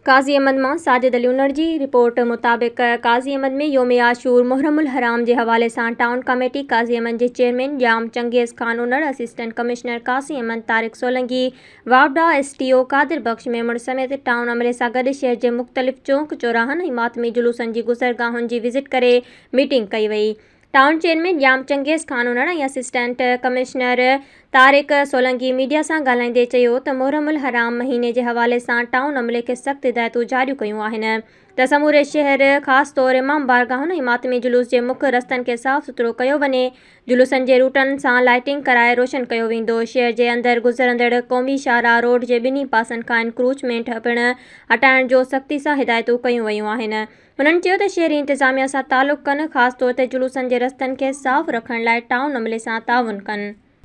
قاضي احمد مان ساجد علي انڙ جي رپورٽ مطابق قاضي احمد ۾ يوم عاشور محرم الحرام جي حوالي سان ٽائون ڪميٽي قاضي احمد جي chairman Jam Changez Khan Unar, assistant commissioner Qazi Ahmed Tariq Solangi, واپڊا S T O Qadir Bakhsh Memon سميت ٽائون عملي سان گڏ شهر جي مختلف چونڪ چوراهن ۽ ماتمي جلوسن جي گذرگاهن جي وزٽ ڪري ميٽنگ ڪئي وئي. Town chairman Jam Changez Khan Unar ۽ assistant commissioner Tariq Solangi media سان ڳالهائيندي چيو ته محرم الحرام مهيني جي حوالي سان ٽائون عملي کي سخت هدايتون جاريون ڪيون آهن ته سموري شهر خاص طور امام بارگاهن ۽ ماتمي جلوس جي مک رستن کي صاف سٿرو ڪيو وڃي جلوسن جي روٽن سان لائٽنگ ڪرائي روشن ڪيو ويندو شهر جي اندر گذرندڙ قومي شاهراهه روڊ جي ٻنهي پاسن کان انڪروچمينٽ پڻ هٽائڻ جو سختي سان هدايتون ڪيون ويون آهن هنن چيو ته شهري انتظاميا سان تعلق ڪن، خاص طور تي جلوسن جي رستن کي صاف رکڻ لاء ٽائون عملي سان تعاون ڪن.